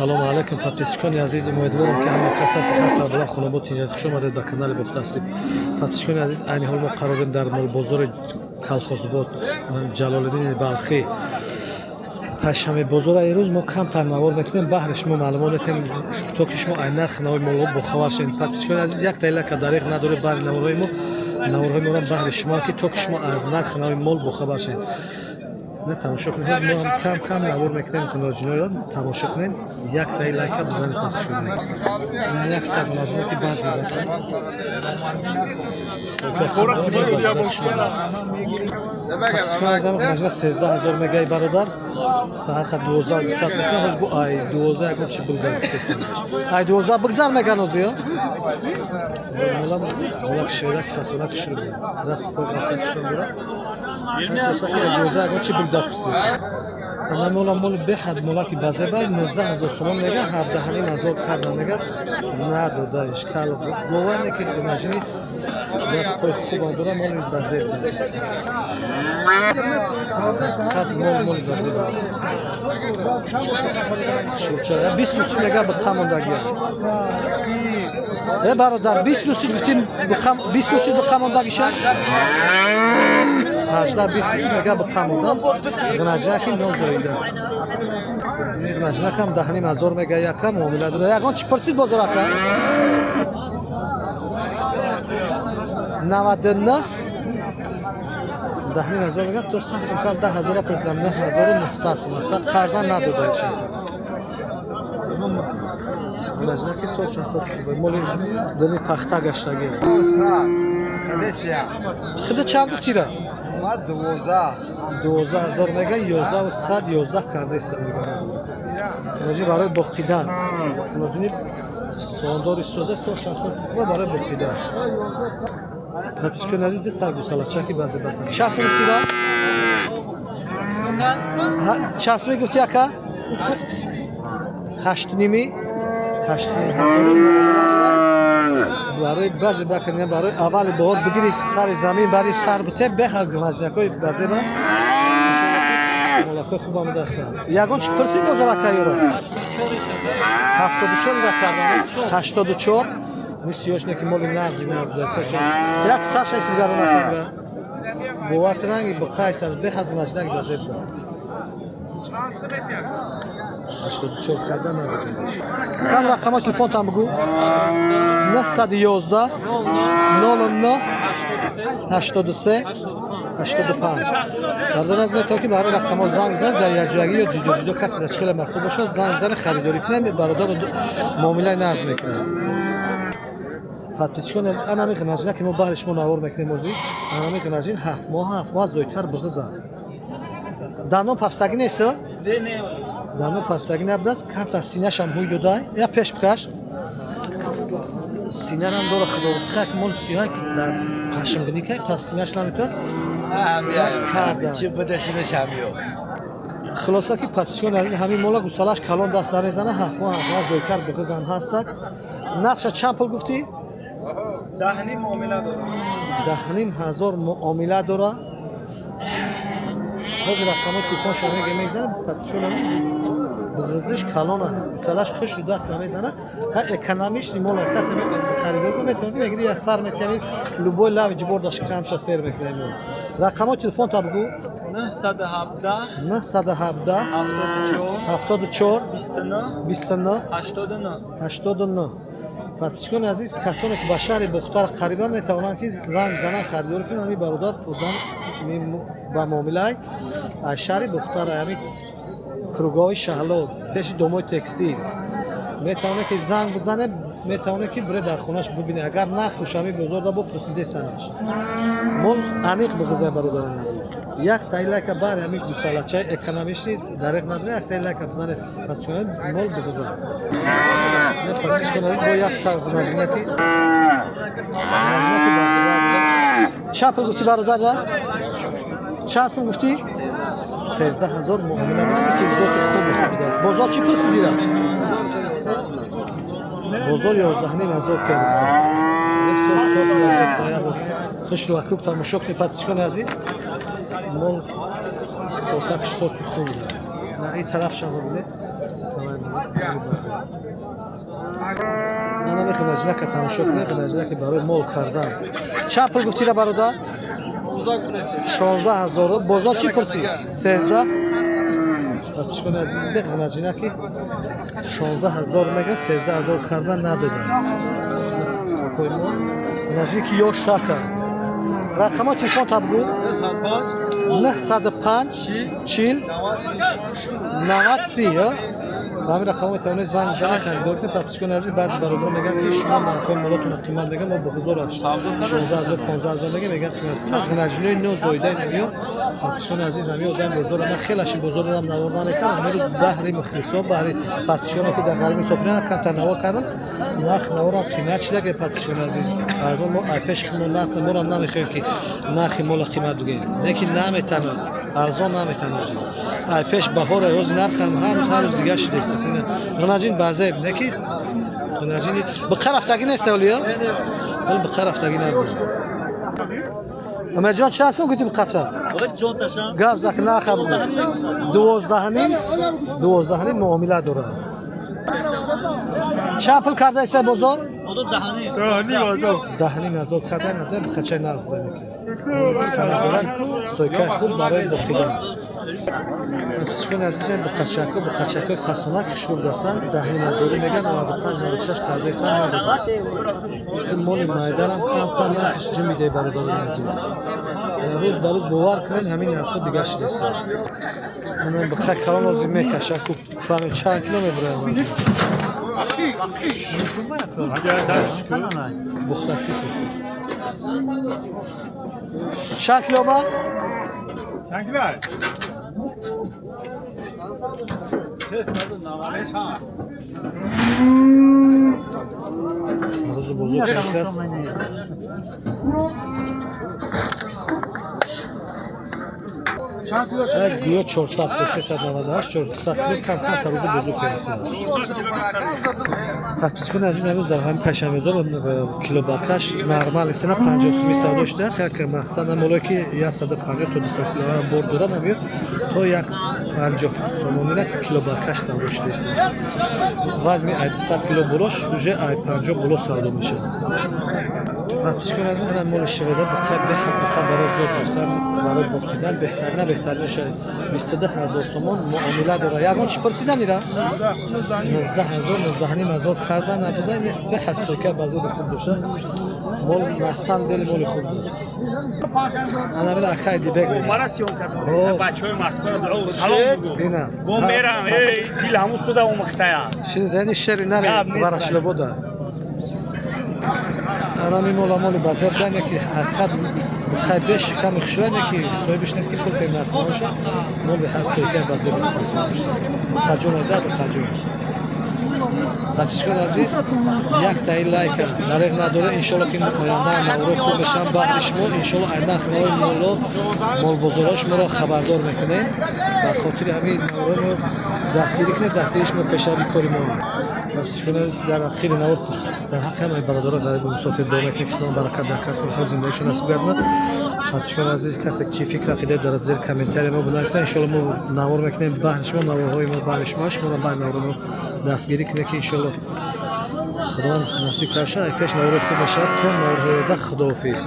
Салому алайкум, подписчикони азиз. Умедворам, ки ҳама кас ҳаст, сарбаланд, хонобод, тинҷ. Хуш омадед ба канали Бухтасиб. Подписчикони азиз, айни ҳол мо қарор дорем дар молбозори Калхозобод, Ҷалолиддини Балхӣ, панҷшанбе бозора. Имрӯз мо камтар навор мекунем, баҳри шумо маълумот метем, то ки шумо ай нархи нави молҳо бохабар шавед. Подписчикони азиз, як дақиқа дареғ надоред баҳри наворҳои мо. Наворҳои моро баҳри шумо, ки то ки шумо аз нархи нави мол бохабар шавед. На тамошо кунед. Ҳозир мо ҳам кам кам навор мекунем, ноҷиноро тамошо кунед, як таи лайка бизанед. Подписчикони, як сар нажино, ки баъзе подписчикони азиз, нажина 13 000 мегаи бародар, саҳар ха 12 200 месан. Ҳозир бу ай 12 ягон чи бигзар, ай 12 бигзар меган. Озиё мола шераки фасонаки шуд, даст пой хастаки шуд дора, 12 ягон чи бигзар пурсист. Ана мола, моли беҳад молаки базебай, 19 000 сомон мега, 17,5 ҳазор карда мега, надода ишкал бовар не, ки нажини даст пой хубам дора, моли базеб хат, мол, моли базеб аст. Шурча 20 нуси мега, биқа мондагия. Э, бародар, 20 нуси гуфтим, 20 нуси биқа мондагиша, 18 20 нуси мега, биқа мондам. Ғнаҷаки нозоида, ғнаҷакам 10,5 ҳазор мега, яка муомила дора. Ягон чи пурсид бозор, ака? 99 10,5 ҳазор мега, то 100 сум кам, 10 ҳазора пурсидам, 9900 сум мақсад қарза надода иши. Ғнаҷаки сорчан сор хубе, моли дили пахта гаштагӣ. Хида чанд гуфтира? Ма 12. 12 000 мега, 11 111 кардеста мега. Роҷи барои боқидан, роҷини сондори соза, сор хубе барои боқидан. Подписчикони азиз, ди сар гусалачаки баъзе бака чанд сум гуфтира? Чанд сум гуфти, ака? Ҳаштуними, 8,5 ҳазори барои баъзе бака, барои аввали баҳор бигири, сари замин бари сар бите, беҳад ғнаҷакҳои базеба, молакҳои хуб омадастанд. Ягон чи пурсид бозор, ака, ёро? 74 ира кардан, 84 мисиёшне, ки моли нағзи нағз буда, як сар шайси бигарона камра, бовар кунанги биқай сар, беҳад ғнаҷнак базеб буда, 84 кардан набудаш. Кам рақама телефонтан бугӯ. 911 09 83 85. Бародар, аз метавон, ки ба ҳамин рақамҳо занг бизанед, дар якҷоягӣ ё ҷудо ҷудо, касе дар чӣ хеле махуб бошад, занг бизанед, харидорӣ кунем, бародар муомилаи нағз мекунад. Подписчикон, аз анами ғнаҷина, ки мо баҳри шумо навор мекунем озӣ, анами ғнаҷин 7 моҳ, 7 моҳ зойтар биғиза, дандон парстагӣ нест, дандон парстагӣ набудааст, камтар синашам ҳуй додай, я пеш бикаш, синарам дора. Худорусха, ки моли сиёҳ, ки дар пашмгинӣ ка пас синаш намекунад карда. Хулоса, ки подписчикони азиз, ҳамин мола гусалаш калон, даст намезана, 7 моҳ, 7 моҳ зойтар биғизам ҳастак. Нархша чанд пул гуфтӣ? 10,5 ҳазор муомила дора. Ҳозир рақамҳои телефоншо мега, мезана. Подписчикон, ғизиш калона, гусалаш хушу даст намезана, ха экономичный мола. Касе харидор кун, метавонад, мегири, як сар метиҳами, любой лави ҷибор даш камша сер мекунем. Рақамҳои телефонта бугӯ. 917 917 74 74 29 29 89. 89. Подписчикони азиз, касоне ки ба шаҳри Бухтар қарибан, метавонанд, ки занг бизананд, харидорӣ кунанд. Ҳамин бародар одам ба муомилаи аз шаҳри Бухтар, ҳамин кругови Шаҳло, пеши домои текстил, метавонед, ки занг бизанед, метавонед, ки бире дар хонаш бибинед. Агар нафурӯш, ҳамин бозорда бо пурсидесанаш, мол аниқ биғизай. Бародарони азиз, як таи лайка баҳри ҳамин гусалачаи экономичный дареғ надоред, як таи лайка бизанед. Пас чунон мол биғизай. Подписчикони азиз, бо як сар ғнаҷинаки, ғнаҷинаки базира буда. Чанд пул гуфтӣ, бародарра? Чанд сум гуфтӣ? 13 000 муомила дорад, ки зоти хуби хуб будааст. Бозор чӣ пурсидира? Бозор 11,5 ҳазор кардиса. Як сор сор хушру акрук тамошо кунед. Подписчикони азиз, мол сотак, соти хуб буда. На ин тараф шава бинед. Анами ғинаҷинака тамошо кунед, ғинаҷинаки барои мол кардан. Чанд пул гуфтира, бародар? 16 000. Бозор чӣ пурсид? 13. Подписчикони азиз, диде, ғинаҷинаки 16 000 мега, 13 000 кардан надодам. Ғинаҷинаки ё шака. Рақамҳои телефон та бигӯ. 905 40 90 30. Ба ҳамин рақамҳо метавонед занг бизанед, харидор кунед. Подписчикони азиз, баъзе бародарон мегӯянд, ки шумо нархҳои молотонро қимат мегӯянд. Мо бо ҳузур 16 000, 15 000 мегӯем, мегӯянд қимат. Ғинаҷинои нозоидаи намиё. Подписчикони азиз, ҳамин одам бозорро, ман хелаши бозорро навор намекардам. Ҳамин рӯз баҳри мухлисо, баҳри подписчиконе, ки дар ғарби мусофиран, камтар навор кардам. Нарх наворам қимат шида. Подписчикони азиз, аз он мо пеш мо нарх морам намехоҳем, ки нархи мола қимат бигӯем, не ки наметавонад, арзон наметавонад. Ай пеш баҳора ҳози нархам ҳар рӯз, ҳар рӯз дигар шудааст. Ғинаҷин баъзеб, не ки ғинаҷини биқа рафтагӣ нест, олия вали биқа рафтагӣ набуд. Амаҷон, чанд сом гуфти биқача? Гап зак, нарха бигӯ. 12,5, 12,5 муомила дорад. Чанд пул карда иста бозор? 10,5 ҳазор карда надорем. Биқачаи нағз банеки стойкаи хуб барои боқидан. Подписчикони азиз, биқачако, биқачакои фасонак хушрӯ будастанд. 10,5 ҳазорӣ мегӯянд, 95, 96 кардаистанд, надодааст. Моли майдарам кам кам нархиш ҷимиде. Бародарони азиз, рӯз ба рӯз, бовар кунед, ҳамин нархҳо дигар шудастанд. Биқа калон озим мекаша ку, фаҳмем чанд кило мебураям. Бухтасити чанд кило ба? Чанд кило? Рӯзи бузург аст. Гӯё 400 кило, 398, 400 кило, кам кам тарӯзи бузург мерасад. Подписчикони азиз, амрӯз дар ҳамин панҷшанбезор килобаркаш нормал истена 50 суми савдо шуда. Мақсад молое, ки 150 то 200 кило бор дорад, амиё то як 50 сомонина килобаркаш савдо шудааст. Вазми ай 200 кило болош уже ай 50 боло савдо мешавад. Подписчикони азиз, ана моли шивада, биқа беҳад биқа барои зод гуфтан, барои боқидан беҳтарина, беҳтарина шояд. 22 000 сомон муомила дорад. Ягон чӣ пурсидан ира? 19 000, 19,5 ҳазор карда надода. Беҳад стойка баъзе хуб доштааст мол, на самом деле моли хуб будааст. Ана бина, акай Дибек. Мара сиён кардам, бачаҳои Москваро салом Ина. Бо мерам, дил ҳамун худа омӯхтая. Шинидани шери наре варашлобода. Анами мола моли базар дане, ки ҳақиқат қай беш ками хушване, ки соҳибиш нест, ки пурсе нархҳоша. Моли ҳаст, стойка базар хаҷон айда хаҷон. Подписчикони азиз, як таи лайка дареғ надоре. Иншолло, ки оянда наворои хуб мешаванд баҳри шумо. Иншолло, ай нархи навои моло молбозорҳо шуморо хабардор мекунем. Ба хотири ҳамин наворои мо дастгирӣ кунед, дастгирии шумо пешрави кори мо. Подписчикони азиз, дар охири навор дар ҳаққи ҳамаи бародаро ғариби мусофир дуо мекунем, ки Худованд баракат дар касби онҳо, зиндагишон насиб гардонад. Подписчикони азиз, касе чӣ фикр, ақида дорад, зери комментария мо бинависед. Иншолло, мо навор мекунем баҳри шумо. Наворҳои мо баҳри шумо, шуморо баҳри навори мо дастгирӣ кунед, ки иншолло Худованд насиб карда, пеш навори хуб мешавад. То наворҳои оянда, худоҳофиз.